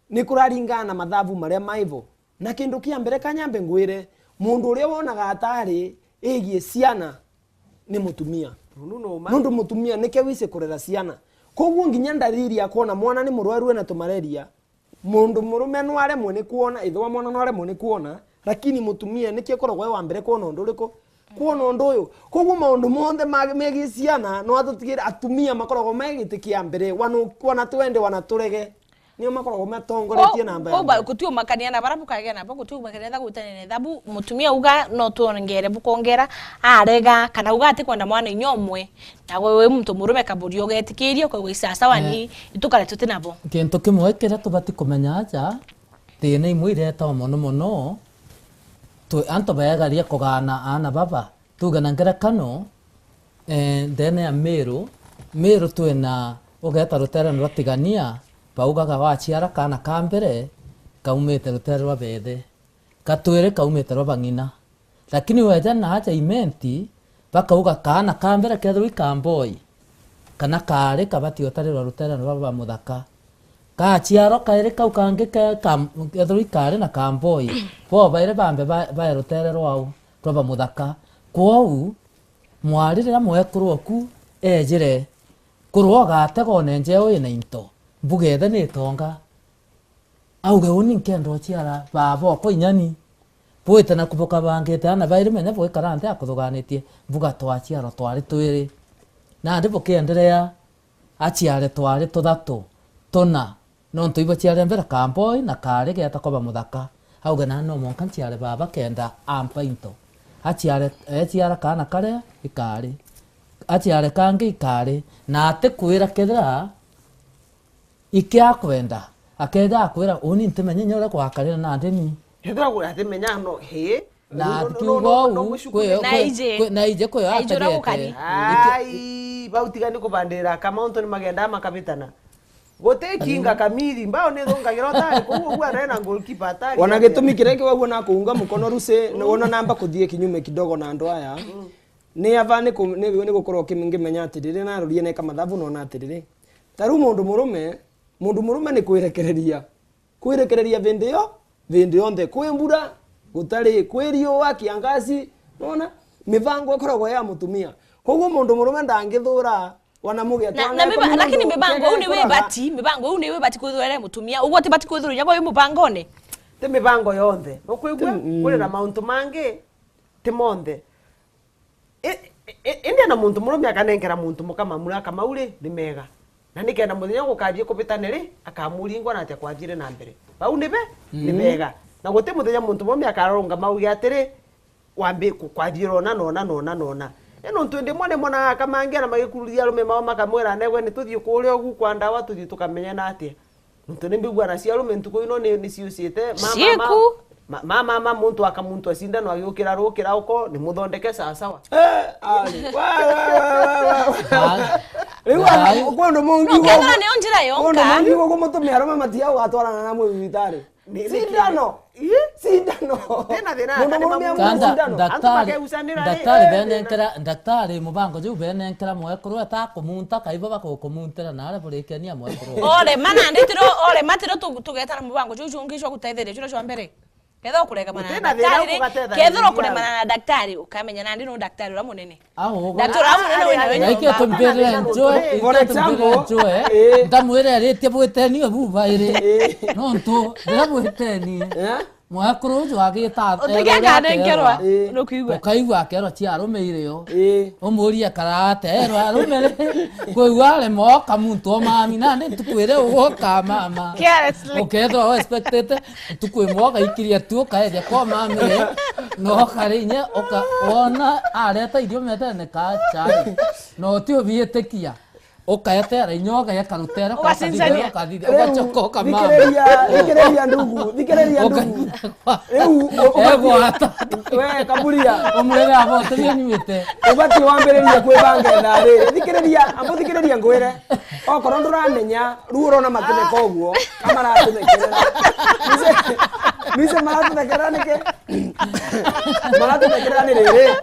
Ni kuraringana na mathabu maria maivo. Na kindu kia mbere ka nyambe ngwire, mundu uria wonaga atari igie ciana ni mutumia. Unu no ma. Nundu mutumia nike wici kurera ciana. Koguo nginya ndariri ya kwona mwana ni murwaru ena tumaleria, mundu murume no aremwe ni kwona, ithe wa mwana no aremwe ni kwona, lakini mutumia nike akoragwa e wa mbere kwona undu uriku? Kwona undu uyu. Koguo maundu monthe ma, megie ciana no atutigire atumia makoragwa me giti kia mbere, wanu-, wana twende, wana turege. Nio makoragwo matongoretie namba ya mbere. Gutiumakania na bara bukagia nabo, gutiumakania na gwitanania na ithabu. Mutumia uga no twongere, bukongera, arega, kana uga atikwenda mwana inya umwe. Na gwe wi muntu murume kaburia ugetikiria, ukaigua isasawa ni itukare tuti nabo. Kintu kimwe kiria tubati kumenya aja, thina imwe iretagwa mono mono, twi antu beegaria kugaana aana baba. Tuge na ngerekano, eh, ndeene ya Miru, Miru twina ugeeta ruteerene rwa Tigania, baugaga waciara kaana ka mbere, kaumite ruteere rwa beethe, ka twiri kaumite rwa bang'ina. Lakini weeja naaja Imenti, bakauga kaana ka mbere keethirwa i ka mboi, kana kaari kabati utarirwa ruteerene rwa bamuthaka. Kachiaro kairi kau kangi ke-, ka-, kethirwa ikari na kamboi, bo bairi bambe ba-, bae rutere rwao rwa ba muthaka. Kwou, mwari riria mwekuru oku ejire kurwa ugategone njeu ina into, mbuga ithe ni itonga. Auge, "Uni nkenda uchiara baba okwa inyani." Bwite na kubukabangite ana bairi menya bwikara nthi akuthuganitie, mbuga twachiarwa twari twiri. Nandi bukienderea, achiare twari tuthatu, tuna, nontu ibachiare mbere kamboi na kari geeta koba muthaka. Auge, "Nani no mwanka nchiare baba kenda ampa into." Achiare, echiara kaana karia ikari. Achiare kangi ikari. Na atikwira kethira ikiakwenda, akeja akwira, "Uni ntimenya inya uria gwakarire nandi ni." Kethira atimenya no, hi. Na no, no, akiuga no, no, uu, no, mwishu kwi, kwi, na ije. Kwi, na ije kwi na ije uria ategete. Gukari. Ai, bau tiga ni kubandirira akama untu ni magenda makabitana. Guti kinga kamiri, mbao ni thungagira utari, kuu uguo arena goalkeeper atari. Wana gitumi kiria kiu uguo na kuunga mukono Rusi, mm, wona namba kuthie kinyume kidogo na andu aya. Mm. Ni ava ni ku-, ni, ni gukorwo kimi-, ngimenya atiriri, narorie neka mathabu nona atiriri. Ta riu mundu murume, mundu murume ni kwirekereria. Kwirekereria vindi yo, vindi yonthe. Kwi mbura, gutari, kwi riua, kiangazi, nona? Mibango ikoragwo ya mutumia. Koguo mundu murume ndangithura, wana mugia na, twana na miba-, lakini mibango uu ni wibati, mibango uu ni wibati kwithura iri mutumia. Uguo tibati kwithura inya bo wi mubangone. Ti mibango yonthe. Nukwigua? Ti, mm. Kuri na mauntu mangi, ti monthe. I-, i-, i-, indi ana muntu murume akanenkera muntu muka mamura akamau ri, ni mega. Na nikenda muthenya gukathie kubitane ri, akamuringwa na atia kwathire na mbere. Bau ni be, ni, mm, bega. Na guti muthenya muntu murume akararungama auge atiri, "Wambi ku-, kwathire rona, nona, nona, nona." Ni nontu indi mwa ni monaga akamangia na magikururia arume mao makamwira, "Negwe ni tuthie kuria ugu kwa ndawa tuthie tukamenya na atia." Nontu ni mbigua na cia arume ntuku ino ni, ni ciucite. Ma, ma, ma, ma, ma, ma, ma, muntu aka muntu acindano agiukira rukira uko, ni muthondeke sawa sawa. Eh, ari. Wa, wa, wa, wa, wa. Ai. Riu, ai, kwi undu mungi. No, kethira niyo njira yonka. Kwi undu mungi guku mutumia arume matia ugatwarana na mwithitari. Ni, ni cindano. Ii? Cindano. Thina, thina, mundu murume amwira cindano. Kanda, daktari, antu bakegucanira, daktari, eh, benenkera, daktari mubango juu benenkera mwekuru ata kumunta, kaibo bakukumuntira na aria burikenia mwekuru. Orema nandi tiro, orema tiro tu-, tugetara mubango juu jungi jwa gutetheria juria jwa mbere. Kethira ukurega mana na daktari ri, kethira ukuremana na daktari, ukamenya nandi no daktari uria munene. Aho, daktari uria munene wina wina. Naikio tumbirire njoe, for example, njoe, eh, ndamwire aritie bwitenie bu bairi. Eh. Nontu, riria bwitenie, eh? Mwekuru uju agita, utige akanengerwa, eh, nukwigua. Ukaigua akerwa cia arume irio. Eh. Umurie karate, erwa arume ri, kwigua arema oka muntu o mami, nandi ntuku iria ugoka mama. Carelessly. Ukethirwa we expectete, ntuku imwe ugaikiria tu ukaethia kwa mami ri, na ukari inya, uka-, wona areta irio metene ka chai. Na uti ubiitikia. Ukaetera inya ugeka rutere, ugacinjania. Ugacoka ukamama. Riu, thikiriria, thikiriria ndugu, thikiriria ndugu. Riu, u-, ubati-, we, Kaburia. Umwire abo, tunyuite. Ubati wambiririe kwibanga ithaa riri. Thikiriria, ambo thikiriria ngwire. Okorwo nduramenya, riu urona matuneka uguo, ka maratunekerera. Nise, nise maratunekerera niki? Maratunekerera ni riri.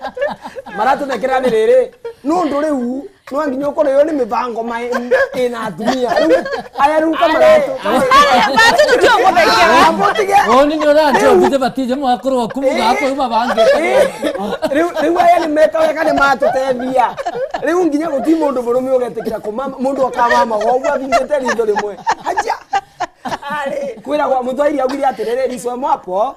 Maratunekerera ni riri. Nundu riu, no nginya ukorwo yo ni mibango mai-, ina atumia. Riu, aya riu kamaratu. Aya, batu tutio kuthekera. Abo tige. Oni ni ura ndio bite batije mwakuru waku muga ko iba bangi. Eh. Riu, riu aya ni meka weka ni matutethia. Riu nginya guti mundu murume ugetikira kumama, mundu akamama, wa uga bingite ritho rimwe. Aja. Ari. Kwiragwa mutwairi augire atiriri, "Liso mwapo."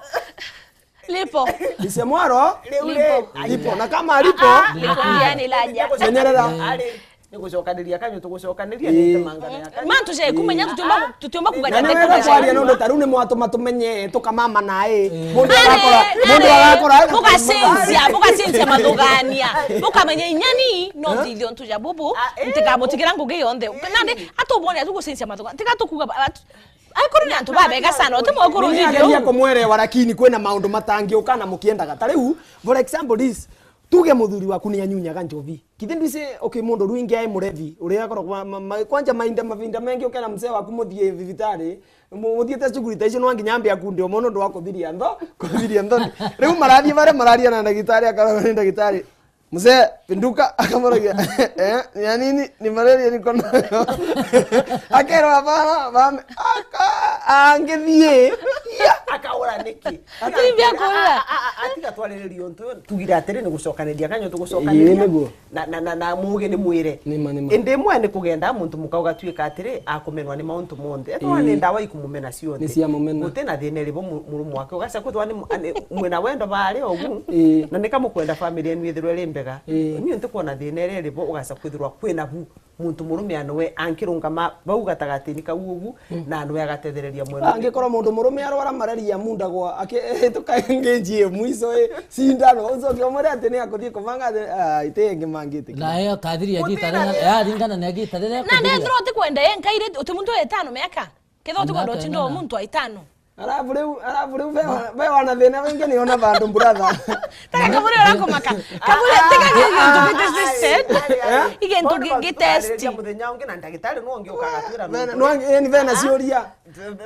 Lipo. Liso mwaro? Lipo. Lipo. Na kama lipo, ah, ah, lipo pia ni laja. Menyerera. Ari. Ni gucokaniria kanyu, tugucokaniria, eh, ni temangana ya kanyu. Ma tuje kumenya tutiumba, tutiumba kugaria. Na ni wega kwaria nondu ta riu ni mwatuma tumenye, tukamama nae. Eh. Mundu arakora, mundu arakora. Bugacenjia, bugacenjia mathugania. Bukamenya inyani, no thithio ntu ja bubu, ah, eh, ntikamutigira ngugi yonthe. Nandi, atubone, tugucenjia mathugania. Tiga tukuga, atu-, Ai, kuri ni antu babega sana, uti mwekuru. Ni ageria kumwerewa, lakini kwina maundu matangiuka na mukiendaga. Ta riu, for example, this, tuge muthuri waku ni anyunyaga njovi. Kithi ndwisi, okay, mundu riu ingi ai murevi, uria akoragwa ma-, ma-, kwanja mainda, mavinda mengi ukena mzee waku muthie thibitari, mu-, muthiite cuguri ta icio, no nginya ambe akunde umwe nondu wa kuthiria ntho-, kuthiria nthoni. Riu marathie baria mararia na ndagitari, akarorwa ni ndagitari. "Mzee, pinduka," akamwambia, "Eh, ni ya nini? Ni malaria niko nayo." Akerwa, "Hapana, mami." Aka-, angithie. Akaura niki? Ati mbia kuura. A-, a-, a-, atiga twariririe untu uyu, tugire atiri ni gucokaniria kanyo tugucokaniria. Ii, niguo. Na, na, na, na muge ni mwire. Nima, nima. Indi imwe ni kugenda muntu muka ugatuika atiri akumenwa ni mauntu monthe. Ethwa ni ndawa ikumumena cionthe. Ni cia mumena. Guti na thina iribo mu-, murume wake. Ugaca kwithwa ni mu-, ani, mwina wendo baari ogu. Ii. Na nika mukwenda family yenu ithirwe iri mbega. Ii. Niu ntikwona thina iria iribo ugaca kwithirwa kwina bu. Muntu murume anoe ankirungama bau gatagatini kau ugu, na anoe agatethereria mwene. Angikorwo muntu murume arwara malaria mundagwa, akihituka engage mwiso i, cindano, ucoke umwire ati ni akuthii kumanga ati, ah, iti ingi mangite. Na yo kathiri ya gita riria, ya ringana na gita riria. Na nethirwa utikwenda ye nkaire, uti muntu wa itano miaka. Kethirwa utikwenda utinda o muntu wa itano. Alafu riu, alafu riu ve wana, ve wana thina wingi ni ona bandu brother. Tara kaburi urakumaka. Kaburi tiga ni gintu gitested. Igintu gitesti. Muthenya ungi na ndagitari no ungi ukagatwira no. Ni vena ciuria.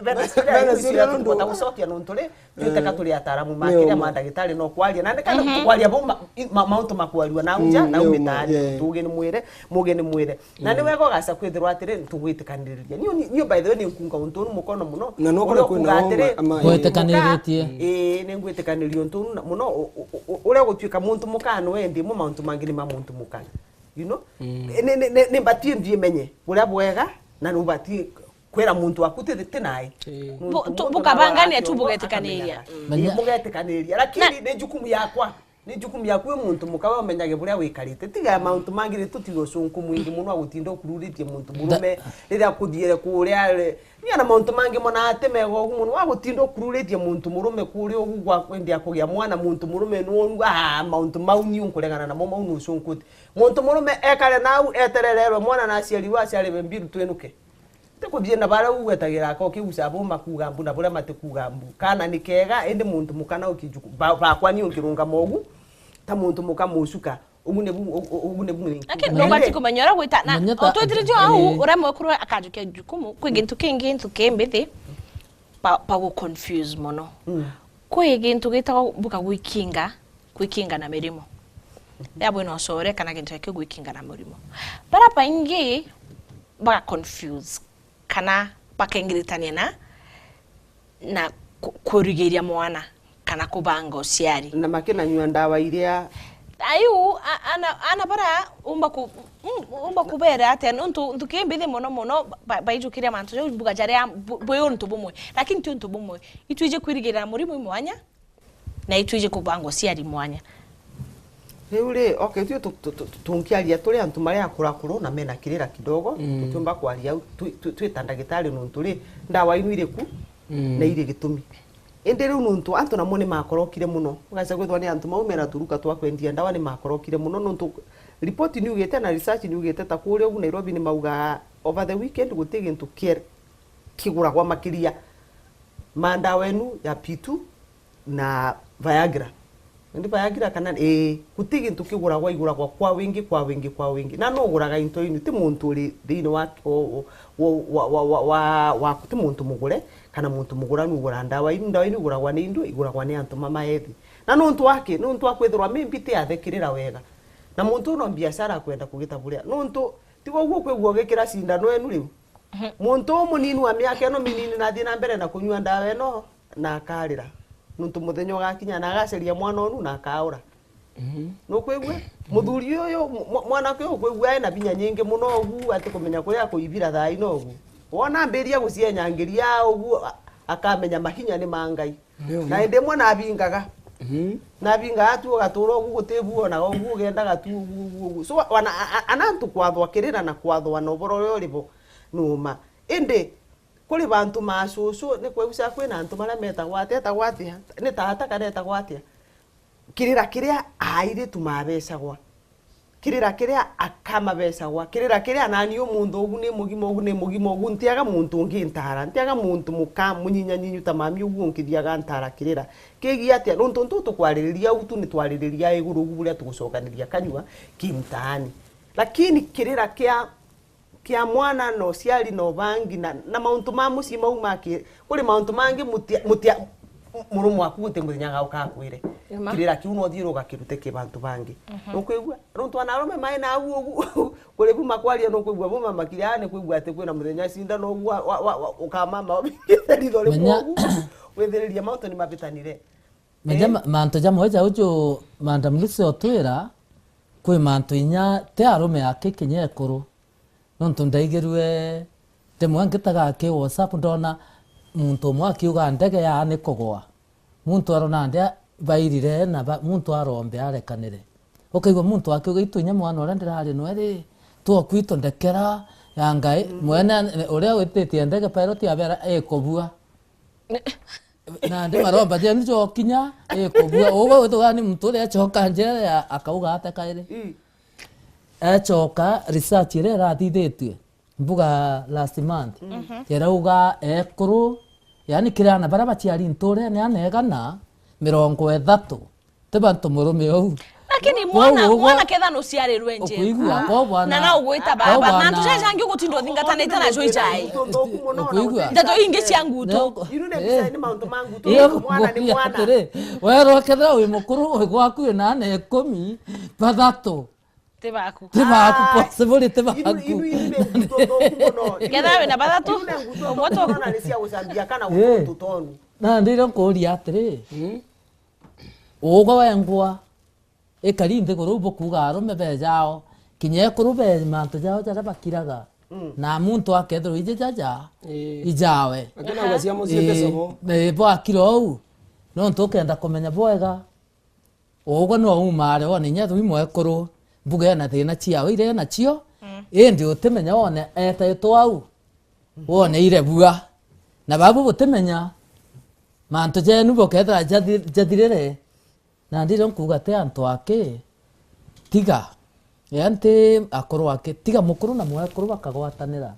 Vena ciuria nundu. Gucokia nuntu ri, twiteka turi ataaramu ma kiria ma ndagitari no kwaria. Na ni kana kwaria bo mauntu makwarua na unja na umitaani. Tuge ni mwire, muge ni mwire. Na ni wega ugaca kwithirwa atiri, ntugwitikaniriria. Niu, ni-, niu by the way, ni nkunga untu unu mukono muno. Na no kore kwina uria ukuga atiri, ama-, ngwitikaniritie. Ii, ni ngwitikaniria untu unu na-, muno, u-, u-, u-, uria gutuika muntu muka no endi mo mauntu mangi ni ma muntu muka. You know? Ni, ni, ni, ni mbatie mbie menye buria bwega, na ni ubatie kwira muntu waku ti, ti nai. Ii. Nuntu bu-, tu-, muntu bukabangania nawe tu akamenya, bugetikaniriria. Ii, bugetikaniriria. Lakini ni jukumu yakwa. Ni jukumu yaku wi muntu muka we umenyage buria wikarite. Tiga mauntu mangi ri, tutiga ucunku mwingi muno wa gutinda ukururitie muntu murume riria akuthiere kuria ri. Ni ana mauntu mangi mona ati mega ugu muno wa gutinda ukururitie muntu murume kuria ugu gwa kwendia kugia mwana muntu murume nwonu. Ah, mauntu mau ni unkuregana namo, mau ni ucunkuti. Muntu murume ekare nau eterererwe mwana na aciarirwe, aciarirwe mbiru twinuke. Tikuthie na baria ugwetagira ako kiusa bo makuga mbu na buria matikuga mbu. Kana ni kega, indi muntu muka na ukijuku-, ba-, bakwa ni unkirungama ugu, ta muntu muka mucuka. Ugu ni bu, u-, u-, ugu ni bu ni. Lakini nubati kumenya uria gwita, na utwitire jo au, uria mwekuru akajukia jukumu, kwi gintu kingi, gintu ki mbithi, pa, pa gu confuse mono. Mm. Kwi gintu gitagwa buka gwikinga, kwikinga na mirimo. Ya bwina ucore kana gintu kia kigwikinga na mirimo. Bara baingi baga confuse kana bakengiritania na, na ku-, kurigiria mwana kana kubanga uciari. Na makinanyua ndawa iria. Ayu, a-, ana, ana bara umba ku-, mm, umba kubera atia? Nontu nthuki mbithi mono mono, ba-, baijukiria mantu jau mbuga jaria bu-, bwi untu bumwe. Lakini ti untu bumwe. Itwiji kwirigirira murimo i mwanya, na itwiji kubanga uciari mwanya. Riu ri, okay, tui tu-, tu-, tu-, tu-, tunkiaria turi antu mari akurakuru na mena kirira kidogo, mm, tutiumba kwaria au, twi-, twi-, twi ta ndagitari nontu ri, ndawa inu iri ku, mm, na iri gitumi. Indi riu nontu antu namo ni makorokire muno, ugaca kwithwa ni antu mau mena turuka twa kwendia ndawa ni makorokire muno, nontu report ni ugite na research ni ugite ta kuria ugu Nairobi ni maugaa over the weekend guti gintu kie-, kiguragwa makiria ma ndawa inu ya P two, na Viagra. Indi Viagra kana, ii, guti gintu kiguragwa, iguragwa kwa wingi, kwa wingi, kwa wingi. Na nuguraga into inu, ti muntu uri thiini wa, wa, wa, ti muntu mugure, kana muntu muguranu ugura ndawa inu. Ndawa inu iguragwa ni indu, iguragwa ni antu mamaethi. Na nuntu wa ki? Nuntu wa kwithirwa maybe ti athekirira wega. Na muntu uno biashara akwenda kugitaburia. Nuntu, tiga uguo ukwigua ugikira cindano inu riu. Mhm. Muntu umunini wa miaka ino minini nathii na mbere na kunyua ndawa ino, na akarira. Nontu muthenya ugakinya na agaceria mwana onu na akaura. Mhm. Nukwigua? Mhm. Muthuri uyu, mu-, mwanake uyu ukwigua ena binya nyingi muno ugu, atikumenya kuria akuibira thaa ino ugu. Wona ambiria gucienyangiria ugu, a-, akamenya mahinya ni ma Ngai. Ndio. Na indi imwe nabingaga. Mhm. Nabingaga tu ugatura ugu gutibu ona ugu ugendaga tu ugu, ugu, ugu. So, wana, a-, a-, ana antu kwathwa kirira na kwathwa na uboro uria uri bo numa. Indi, kuri bantu ma cucu, ni kweusa kwina antu maria metagwa atia, etagwa atia? Ni tata kana etagwa atia? Kirira kiria airitu mabecagwa. Kirira kiria aka mabecagwa. Kirira kiria nani umunthi ugu ni mugima, ugu ni mugima, ugu ntiaga muntu ungi ntara. Ntiaga muntu muka munyinyanyinyu ta mami ugu unkithiaga ntara kirira. Kigi atia? Nontu ntu tukwaririria au tu ni twaririria iguru ugu buria tugucokaniria kanyua ki mtaani. Lakini kirira kia kia mwana na uciari na ubangi na, na mauntu ma mucii mau maki, kuri mauntu mangi mutia, mutia, murume waku guti muthenya agauka akwire. Ni ma. Kirira kiu no uthii ugakirute ki bantu bangi. Mhm. Nukwigua? Nontu ana arume mai na au ugu, kuri buma kwaria nukwigua buma makiria, ni kwigua ati kwina muthenya cindano ugu wa, wa, wa, wa, ukamama ritho rimwe. Menya ugu, withiririe mautu ni mabitanire. Menya Eh? ma-, mantu jamwe ja uju Madam Lucy otwira, kwi mantu inya ti arume aki kinya ekuru. Nontu ndaigirue rimwe ngitaga ki WhatsApp ndona muntu umwe akiuga ndege yaa ni kugwa. Muntu arona ndia bairire na ba-, muntu arombe arekanire. Ukaigua muntu akiuga, "Itu inya mwana uria ndirari nwe ri, twoku itu ndekera ya Ngai." Mm. Mwene uria wititie ndege pilot abera ikubua. Nandi maromba jenu jokinya ikubua. Ugwe withuga ni muntu uria acoka njera ya akauga ata kairi. Mm. Acoka research iria irathithitue, mbuga last month, Mhm. irauga ekuru, yani kiri ana baria baciari nturene ana igana mirongo ithatu, ti bantu murume uu. Lakini Kwou mwana, ugwe mwana ketha nuciarirwe njeku. Ukuigua, ko bwana, Na no ugwita ko baba. bwana. Mantu jaja angi ugutinda uthingatanite najo ijai. Ukuigua? Ndeto ingi cia ngutu. No, Iru ni eh. mbica ni mauntu ma ngutu. Iyo Mwana ni ngukuria mwana. atiri, werwo kethira wi mukuru, wi gwaku wi na ana ikumi, bathatu. Ti baku. Ti baku, Ai. possibly ti Iru, baku. iru, iru ni ngutu nthuku muno. Iru Ketha ni- wina bathatu, iru ni ngutu umwe nthuku tu. muno na ni cia gucambia kana Eh. gutu tutonu. Na ndire nkuria atiri, Mm. ugwe wengwa, ikari nthiguru bukuuga arume bejao, kinya ekuru be mantu jao jaria bakiraga, Mm. na muntu akethirwa iji jaja, Ii. ijawe. Lakini auga cia mucii Ii, tesobo. Ii, bwakira uu, nontu ukenda kumenya bwega. Ugwe no umaare wone inya thwi mwekuru, mbuga ena thina ciawe iria enacio, Mm. indi utimenya wone etaitwo au, wone irebua. Na babu butimenya, mantu jenu bukethira jathi-, jathirire, na ndire nkuuga ti antu aki, tiga, yani ti akuru aki, tiga mukuru na mwekuru bakagwatanira.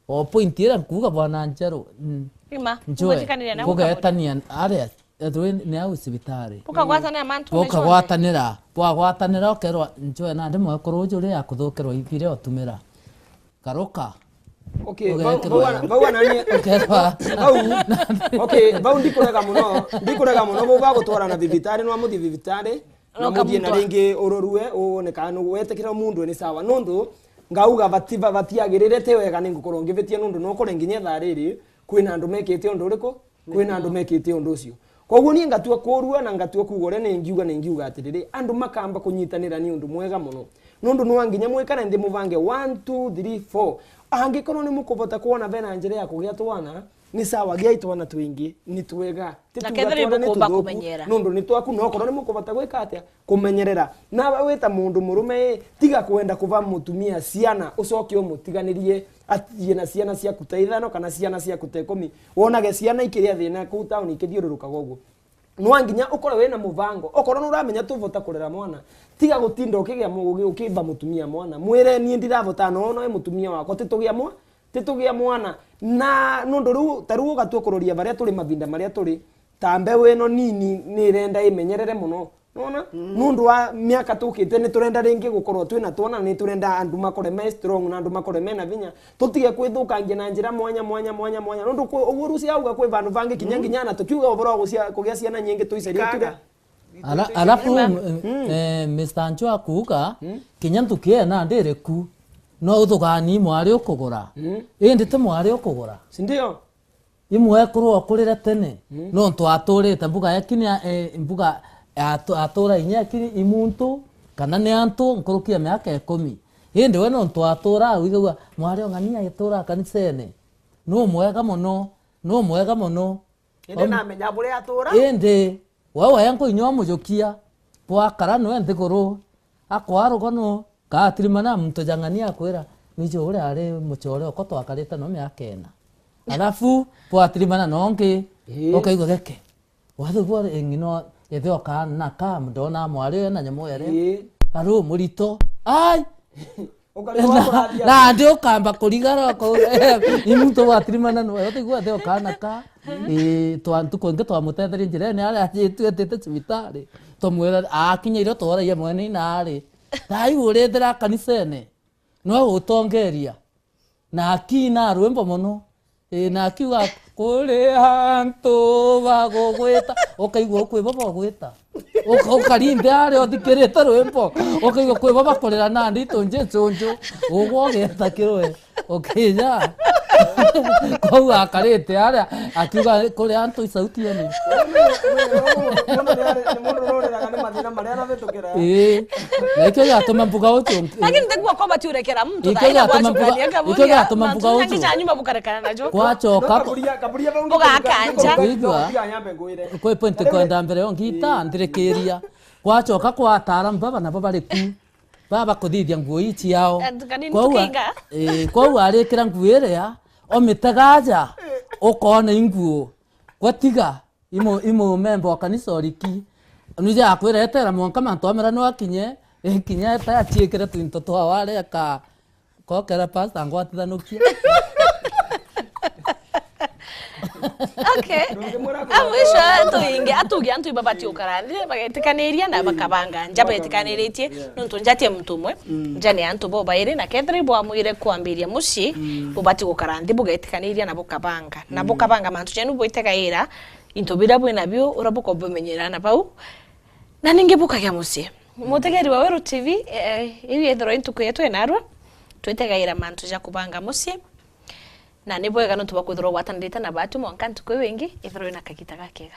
O point iria nkuuga bwana Njeru, mm, Ima, njoe, mujikaniria na kugetania aria, ethwe ni au cibitari. Bukagwatanira mantu ni Bukagwatanira, bwagwatanira ukerwa njoe nandi mwekuru uju ri akuthukerwa ibire otumira. Karuka. Okay, bau, Ugekerwa. bau ana, bau ananie, Ukerwa. bau, okay, bau ndikurega muno, ndikurega muno, bau bagutwarana thibitari, nwa muthii thibitari, na No muthii na kamuntu. ringi urorue, uone kana nu-, wetikira mundu ni sawa. Nundu, ngauga bati-, ba-, batiagirire, ti wega ningukorwo ngibitia, nundu no kore nginya ithaa riri, kwina andu mekite undu uriku? Kwina andu mekite undu ucio. Koguo nie ngatua kurua na ngatua kuuga uria ningiuga, ningiuga atiriri, andu makamba kunyitanira ni undu mwega muno. Nundu nwa nginya mwikare nthi mubange one, two, three, four. Angikorwo ni mukuvota kwona bena njira ya kugia twana, ni sawa, giai twana twingi, ni twega. Ti Na tuga kethira twana ni bukumba tuthuku, kumenyera. Nundu ni twaku, na okorwo ni mukuvota gwika atia, kumenyerera. Nawe wita mundu murume ii, tiga kwenda kuba mutumia ciana, ucoke umutiganirie, athie na ciana ciaku ta ithano kana ciana ciaku ta ikumi. Wonage ciana ikiria thina kuu tauni ikithiururukaga uguo. Nwa nginya ukorwe wina mubango. Okorwo nuramenya tuvota kurera mwana, tiga gutinda ukigia mu-, uki-, ukimba mutumia mwana. Mwire, "Ni ndiravota, no, no, e mutumia wakwa, titugia mwa-, titugia mwana." Na nundu riu, ta riu ugatua kuroria baria turi, mavinda maria turi, ta mbeu ino nini ni irenda imenyerere muno. Nona? Mm. Nundu wa miaka tukite, ni turenda ringi gukorwo twina twana, ni turenda andu makore me strong na andu makore mena vinya. Tutige kwithukangia na njira mwanya, mwanya, mwanya, mwanya. Nundu kwi, uguo Rusi auga kwi vandu vangi kinya, Mm. nginya na tukiuga uvoro wa gucia-, kugia ciana nyingi tuicarie Kaga. ture. Ala-, alafu, Amen. m-, Mm. eh, Mister Ncho akuuga, Mm. kinya nthuki ena ndiriku, no uthugani mwari ukugura. Mm. Indi ti mwari ukugura. Si ndio? I mwekuru okurire tene, Mm. nontu aturite mbuga ekini, eh, mbuga atu-, atura inya ekini i muntu, kana ni antu nkuruki ya miaka ikumi. Indi we nontu atura au, igagua mwari ong'ani agitura kanisene. Nu mwega mono, nu mwega mono. Indi Om-, namenya buria atura. Indi, we waya nkuinya umujukia, bwakara nwe nthiguru, akwa rugano, katirimana muntu jang'ani akwira, "Niju uria ari mucore okwa twakarite no miaka ina." Alafu, bwatirimana nongi, Ii. ukaigua geke. Wathu bwa ng'ino, ithe okana ka, ndona mwari uyu na nyamu yari. Ii. Aru murito. Ai! Ukarigwa Na, kurathia. na ndi ukamba kurigara, uka-, ni muntu watirimana nwe, utigua athe ukana ka. Ii, twa, ntuku ingi twamutetherie njirene, aria ajitue atite cibitari. Twamwira, akinya irio twaragia mwene ina ari. Thai urithira kanisene. Nwe utongeria. Na akina rwimbo mono. Ii, na akiuga, Kuri antu bagugwita, ukaigua kwi bo bagwita. Uka-, ukarinde aria uthikirite rwimbo, ukaigua kwi bo bakurira nandi itunji icunju, ugwe ugeta kirwe, ukinya. Kwou akarite aria, akiuga kuri antu isauti yenu. Mundu ni ari-, ni mundu uroreraga ni mathina maria arabitukira. Ii. Na ikio giatuma mbuga ucio. Lakini ndigua ko batiurekera muntu. Ikio giatuma mbuga, ikio giatuma mbuga ucio. Ngicha nyuma bukarekana najo. Gwacoka. No kaburia, kaburia bau. Bugakanja. Ndigua. Kwi point kwenda mbere yo ngita, nthirikiria. Gwacoka kwa ataaramu baba nabo bari ku. Baba kuthithia nguo ii ciao. Kwou a-, ii, kwou arikira nguo iria, omitega aja, ukona i nguo. Gwatiga. Imu-, imumemba o kanisa oriki. Nuje akwiretera mwanka mantu amera no akinye, ikinya eta aciikire twinto twa ware aka kokera pastor ngwatithanukie. Okay. A mwisho tuingi, atuge antu ibabati ukara nthi, bagetikaniria na bakabanga. Nja betikaniritie, nontu nja ti muntu umwe. Nja ni antu bobairi, na kethira ibwamwire kwambiria mucii, bubati gukara nthi, bugetikaniria na bukabanga. Na bukabanga mantu jenu bwitegaira, into biria bwi nabio, uria bukobumenyera na bau. Na ningi bukagia mucii. Mutegeri wa Weru T V, eh, iu yethirwa i ntuku yetu enarua, twitegaira mantu ja kubanga mucii. Na ni bwega nontu bwa kwithirwa ugwatanirite na batu mwanka ntuku iu ingi, ithirwa ina kagita gakega.